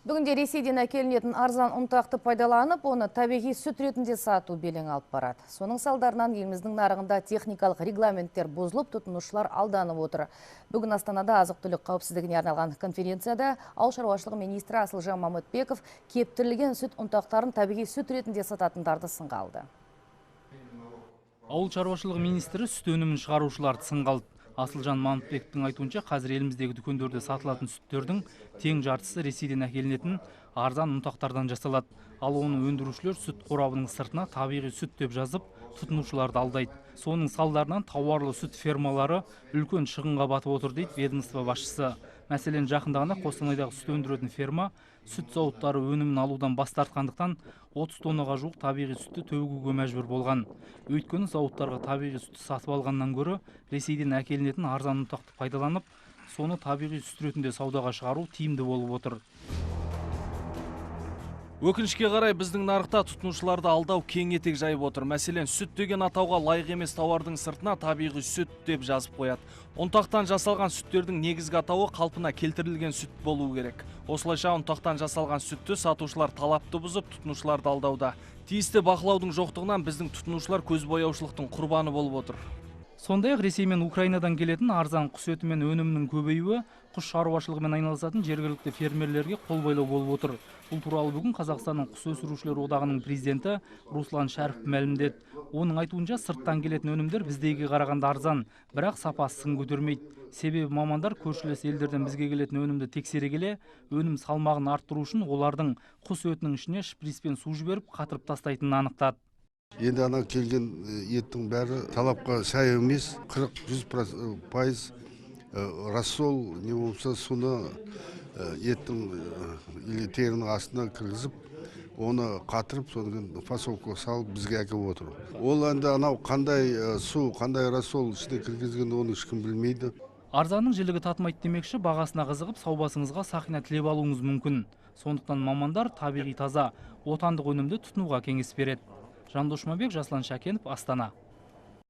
Бүгінде Ресейден әкелінетін арзан ұнтақты пайдаланып, оны табиғи сүт ретінде сату белең алып барады. Соның салдарынан еліміздің нарығында техникалық регламенттер бұзылып, тұтынушылар алданып отыр. Бүгін Астанада азық-түлік қауіпсіздігіне арналған конференцияда ауыл шаруашылығы министрі Асылжан Мамытбеков кептірілген сүт ұнтақтарын табиғи сүт ретінде сататындарды сынға алды. Ауыл шаруашылығы министрі сүт өнімін шығарушыларды сынға алды. Асылжан Мамытбековтің айтуынша, қазір еліміздегі дүкендерде сатылатын сүттердің тең жартысы Ресейден әкелінетін арзан ұнтақтардан жасалады. Ал оны өндірушілер сүт қорабының сыртына табиғи сүт деп жазып, тұтынушыларды алдайды. Соның салдарынан тауарлы сүт фермалары үлкен шығынға батып отыр, дейді ведомство басшысы. Мәселен, жақында ғана Қостанайдағы сүт өндіретін ферма сүт зауыттары өнімін алудан бас тартқандықтан 30 тоннаға жуық табиғи сүтті төгуге мәжбүр болған. Өйткені зауыттарға табиғи сүтті сатып алғаннан гөрі Ресейден әкелінетін арзан ұнтақты пайдаланып, соны табиғи сүт ретінде саудаға шығару тиімді болып отыр. Өкінішке қарай, біздің нарықта тұтынушыларды алдау кең етек жайып отыр. Мәселен, сүт деген атауға лайық емес тауардың сыртына табиғи сүт деп жазып қояды. Ұнтақтан жасалған сүттердің негізгі атауы қалпына келтірілген сүт болуы керек. Осылайша ұнтақтан жасалған сүтті сатушылар талапты бұзып, тұтынушыларды алдауда. Тиісті бақылаудың жоқтығынан біздің тұтынушылар көзбояушылықтың құрбаны болып отыр. Сондай-ақ Ресей мен Украинадан келетін арзан құс еті мен өнімінің көбеюі құс шаруашылығымен айналысатын жергілікті фермерлерге қолбайлау болып отыр. Бұл туралы бүгін Қазақстанның құс өсірушілер одағының президенті Руслан Шәріп мәлімдеді. Оның айтуынша, сырттан келетін өнімдер біздегіге қарағанда арзан, бірақ сапасы сын көтермейді. Себебі мамандар көршілес елдерден бізге келетін өнімді тексере келе, өнім салмағын арттыру үшін олардың құс етінің ішіне шприцпен су жіберіп қатырып тастайтынын анықтады. Енді ана келген еттің бәрі талапқа сай емес, 40-100% рассол, не болмаса суны еттің или терінің астына кіргізіп, оны қатырып, содан кейін фасовкаға салып бізге әкеліп отыр. Ол енді анау қандай су, қандай рассол ішіне кіргізген, оны ешкім білмейді. Арзанның жілігі татымайды демекші, бағасына қызығып, сау басыңызға сақина тілеп алуыңыз мүмкін. Сондықтан мамандар табиғи таза, отандық өнімді тұтынуға кеңес береді. Жандос Жұмабек, Жасұлан Шәкенов, Астана.